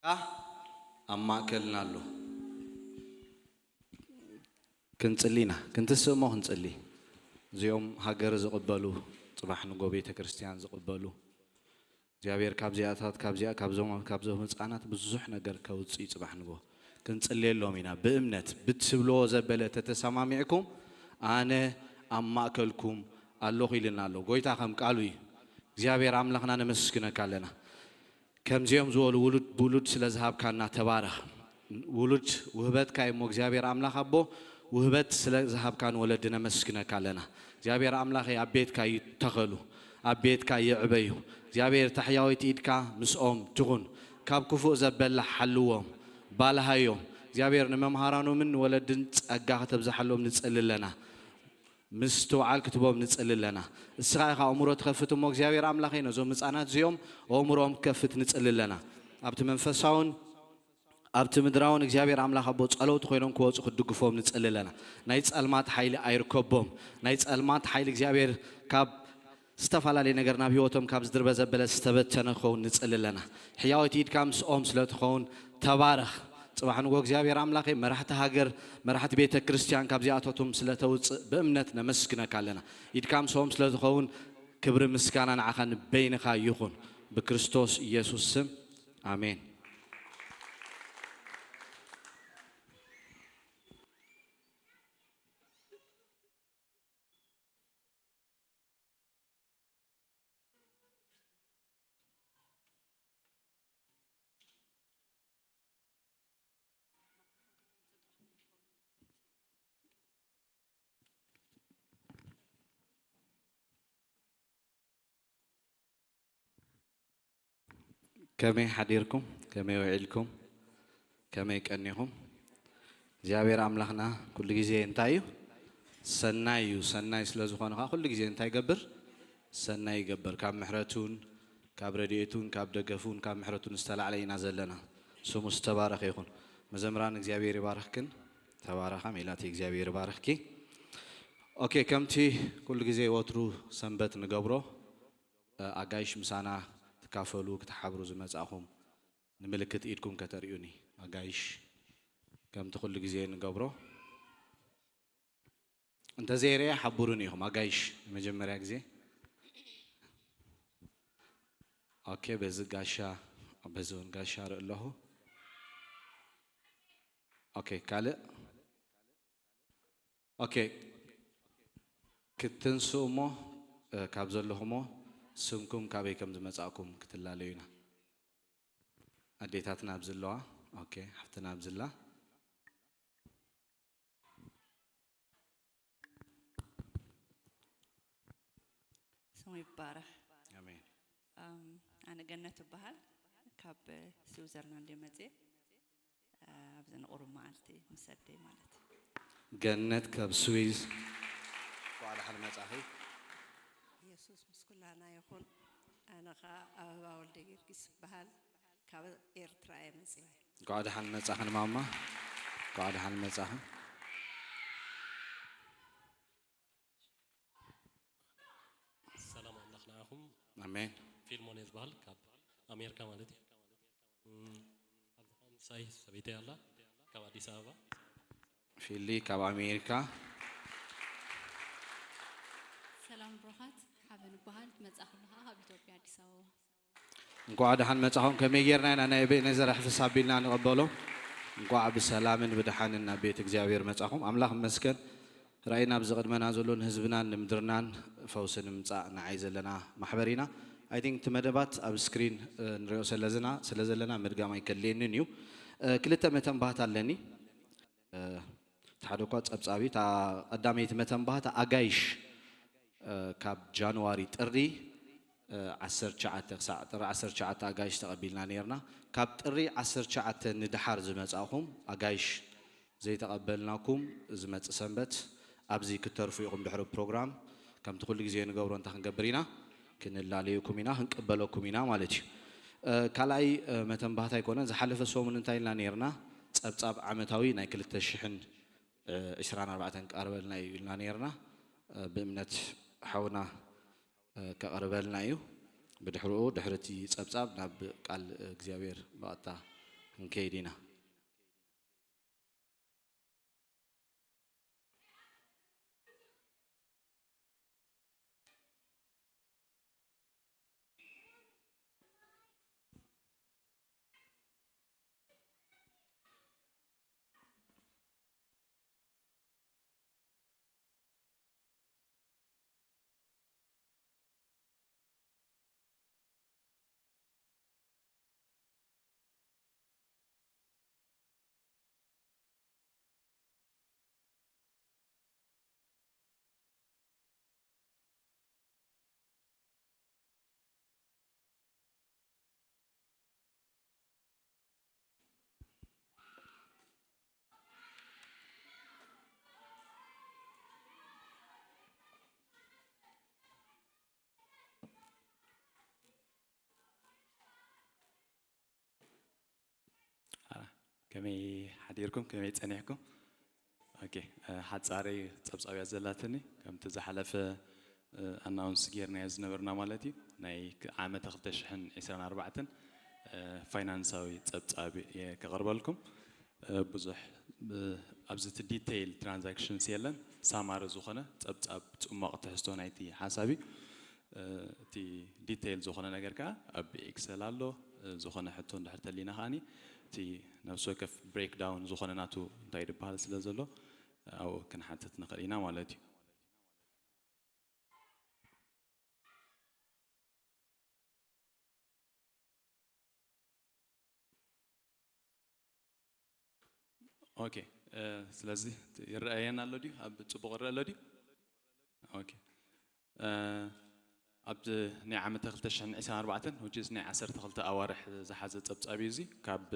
ኣብ ማእከልና ኣሎ። ክንጽሊ ኢና፣ ክንትስእ እሞ ክንጽሊ። እዚኦም ሃገር ዝቕበሉ፣ ጽባሕ ንጎ ቤተ ክርስቲያን ዝቕበሉ፣ እግዚኣብሔር ካብዚኣታት፣ ካብዚኣ፣ ካብዞም፣ ካብዞም ህጻናት ብዙሕ ነገር ከውጽእ እዩ ጽባሕ ንጎ። ክንጽልየሎም ኢና ብእምነት፣ ብትብልዎ ዘበለ ተተሰማሚዕኩም፣ ኣነ ኣብ ማእከልኩም ኣለኹ ኢልና ኣሎ። ጎይታ ከም ቃሉ እዩ። እግዚኣብሔር ኣምላኽና ነመስግነካ ኣለና። ከምዚኦም ዝበሉ ውሉድ ብውሉድ ስለ ዝሃብካና ተባረኽ። ውሉድ ውህበትካ እዩ እሞ እግዚኣብሔር ኣምላኽ ኣቦ፣ ውህበት ስለ ዝሃብካን ወለዲ ነመስግነካ ኣለና። እግዚኣብሔር ኣምላኸይ ኣብ ቤትካ ይተኸሉ፣ ኣብ ቤትካ ይዕበዩ። እግዚኣብሔር ታሕያወይቲ ኢድካ ምስኦም ትኹን፣ ካብ ክፉእ ዘበላ ሓልዎም፣ ባልሃዮም። እግዚኣብሔር ንመምሃራኖምን ንወለድን ጸጋ ከተብዝሓሎም ንጽሊ ኣለና። ምስትውዓል ክትቦም ንጽሊ ኣለና። እስኻ ኢኻ ኣእምሮ ትኸፍት እሞ እግዚኣብሔር ኣምላኸይ ነዞም ህፃናት እዚኦም ኣእምሮኦም ክከፍት ንጽሊ ኣለና። ኣብቲ መንፈሳውን ኣብቲ ምድራውን እግዚኣብሔር ኣምላኽ ኣቦ ጸለውቲ ኮይኖም ክወፁ ክትድግፎም ንጽሊ ኣለና። ናይ ጸልማት ሓይሊ ኣይርከቦም። ናይ ጸልማት ሓይሊ እግዚኣብሔር ካብ ዝተፈላለየ ነገር ናብ ህይወቶም ካብ ዝድርበ ዘበለ ዝተበተነ ክኸውን ንጽሊ ኣለና። ሕያወይቲ ኢድካ ምስኦም ስለ ትኸውን ተባረኽ። ጽባሕ ንጎ እግዚኣብሔር ኣምላኸይ መራሕቲ ሃገር፣ መራሕቲ ቤተ ክርስቲያን ካብዚኣቶትም ስለ ተውጽእ ብእምነት ነመስግነካ ኣለና። ኢድካ ምስኦም ስለ ዝኸውን ክብሪ ምስጋና ንዓኻ ንበይንኻ ይኹን። ብክርስቶስ ኢየሱስ ስም ኣሜን። ከመይ ሓዲርኩም? ከመይ ውዒልኩም? ከመይ ቀኒኹም? እግዚኣብሔር ኣምላኽና ኩሉ ግዜ እንታይ እዩ? ሰናይ እዩ። ሰናይ ስለ ዝኾነ ኸዓ ኩሉ ግዜ እንታይ ይገብር? ሰናይ ይገብር። ካብ ምሕረቱን ካብ ረድኤቱን ካብ ደገፉን ካብ ምሕረቱን ዝተላዕለ ኢና ዘለና። ስሙ ዝተባረኸ ይኹን። መዘምራን እግዚኣብሔር ይባርኽክን። ተባረኻ ሜላተይ፣ እግዚኣብሔር ይባርኽኪ። ኦኬ፣ ከምቲ ኩሉ ግዜ ወትሩ ሰንበት ንገብሮ፣ እ፣ ኣጋይሽ ምሳና ትካፈሉ ክትሓብሩ ዝመጻእኹም ንምልክት ኢድኩም ከተርእዩኒ። ኣጋይሽ ከምቲ ኩሉ ግዜ ንገብሮ። እንተዘይርኤ ሓብሩኒ ኢኹም። ኣጋይሽ ንመጀመርያ ግዜ። ኦኬ፣ በዚ ጋሻ፣ በዚ እውን ጋሻ ርኢ ኣለኹ። ኦኬ፣ ካልእ። ኦኬ፣ ክትንስኡ እሞ፣ እ፣ ካብ ዘለኹሞ ስምኩም ካበይ ከም ዝመጻእኩም ክትላለዩና። ኣዴታትና ኣብዚ ኣለዋ። ኦኬ፣ ሓፍትና ኣብዚ ኣላ። ስሙ ይባረኽ። ኣሜን። ኣም፣ ኣነ ገነት እበሃል። ካብ ስዊዘርላንድ እየ መፅየ። እ፣ ኣብዚ ንቑሩብ መዓልቲ ምስ ኣደይ ማለት እዩ። ገነት ካብ ስዊዝ። እንኳዕ ደሓን መጻኺ። ኢየሱስ ምስ ኩላና ይኹን። ኣነ ኸኣ ኣበባ ወልደ ጊዮርጊስ እበሃል። ካብ ኤርትራ እየ መጺኤ። እንኳዕ ደሓን መጻኽን ማማ። እንኳዕ ደሓን መጻኽን። ሰላም ኣምላኽ ንዓኹም። ኣሜን። ፊልሞን እየ ዝበሃል፣ ካብ ኣሜሪካ ማለት እዩ። እም፣ ኣብዚ ኸዓ ምሳይ ሰበይተይ ኣላ፣ ካብ ኣዲስ ኣበባ። ፊሊ ካብ ኣሜሪካ። ሰላም ብሩኻት፣ ሓበን እበሃል። ዝመጻእኩሉ ኸዓ ካብ ኢትዮጵያ፣ ኣዲስ ኣበባ። እንኳዕ ደሓን መጻኹም። ከመይ ጌርና ኢና ናይ እቤኔዘር ኣሕፍስ ኣቢልና ንቐበሎም? እንኳዕ ብሰላምን ብደሓንን ናብ ቤት እግዚኣብሔር መጻኹም። ኣምላኽ ይመስገን። ራእይና ኣብዚ ቅድመና ዘሎ ንህዝብናን ንምድርናን ፈውሲ ንምጻእ ንዓይ ዘለና ማሕበር ኢና። I think እቲ መደባት ኣብ ስክሪን፣ እ፣ ንሪኦ ስለዝና-፣ ስለ ዘለና ምድጋም ኣይከድልየንን እዩ። እ፣ ክልተ መተንባህታ ኣለኒ። እ፣ እቲ ሓደ እኳ ጸብጻብ እዩ። እታ ቀዳመይቲ መተንባህታ ኣጋይሽ፣ እ፣ ካብ ጃንዋሪ ጥሪ፣ እ፣ ዓሰርተ ትሽዓተ ክሳዕ ጥሪ ዓሰርተ ትሽዓተ ኣጋይሽ ተቐቢልና ነይርና። ካብ ጥሪ ዓሰርተ ትሽዓተ ንደሓር ዝመጻእኹም ኣጋይሽ ዘይተቐበልናኩም፣ ዝመጽእ ሰንበት ኣብዚ ክትተርፉ ኢኹም። ድሕሪ ፕሮግራም ከምቲ ኩሉ ግዜ ንገብሮ እንታይ ክንገብር ኢና? ክንላለየኩም ኢና፣ ክንቅበለኩም ኢና ማለት እዩ። እ፣ ካልኣይ፣ እ፣ መተንባህታ ኣይኮነን። ዝሓለፈ ሰሙን እንታይ ኢልና ነይርና? ጸብጻብ ዓመታዊ ናይ ክልተ ሽሕን፣ እ፣ ዕስራን ኣርባዕተን ክቐርበልና እዩ ኢልና ነይርና። እ፣ ብእምነት ሓውና፣ እ፣ ከቕርበልና እዩ። ብድሕሪኡ፣ ድሕሪ እቲ ጸብጻብ ናብ ቃል እግዚኣብሔር ብቐጥታ ክንከይድ ኢና። ከመይ ሓዲርኩም? ከመይ ጸኒሕኩም? ኦኬ፣ ሓጻረይ ጸብጻብያ ዘላትኒ ከምቲ ዝሓለፈ ኣናውንስ ጌርናዮ ዝነበርና ማለት እዩ። ናይ ዓመተ ክልተ ሽሕን ዕስራን ኣርባዕተን ፋይናንሳዊ ጸብጻብ እየ ከቕርበልኩም። ብዙሕ ኣብዚ እቲ ዲቴይል ትራንዛክሽንስ የለን፣ ሳማሪ ዝኾነ ጸብጻብ ጽሟቕ ትሕዝቶ ናይቲ ሓሳብ እዩ። እቲ ዲቴይል ዝኾነ ነገር ከዓ ኣብ ኤክሰል ኣሎ። ዝኾነ ሕቶ እንድሕር ተሊና ከዓኒ እቲ ነፍሲ ወከፍ ብሬክዳውን ዝኾነ ናቱ እንታይ ዝበሃል ስለ ዘሎ ኣብኡ ክንሓትት ንኽእል ኢና ማለት እዩ። ኦኬ፣ ስለዚ ይረኣየና ኣሎ ድዩ? ኣብ ጽቡቕ ይረአ ኣሎ ድዩ? ኦኬ። ኣብ ናይ ዓመተ ክልተ ሽሕን ዕስራን ኣርባዕተን፣ which is ናይ ዓሰርተ ክልተ ኣዋርሕ ዝሓዘ ጸብጻብ እዩ እዚ። ካብ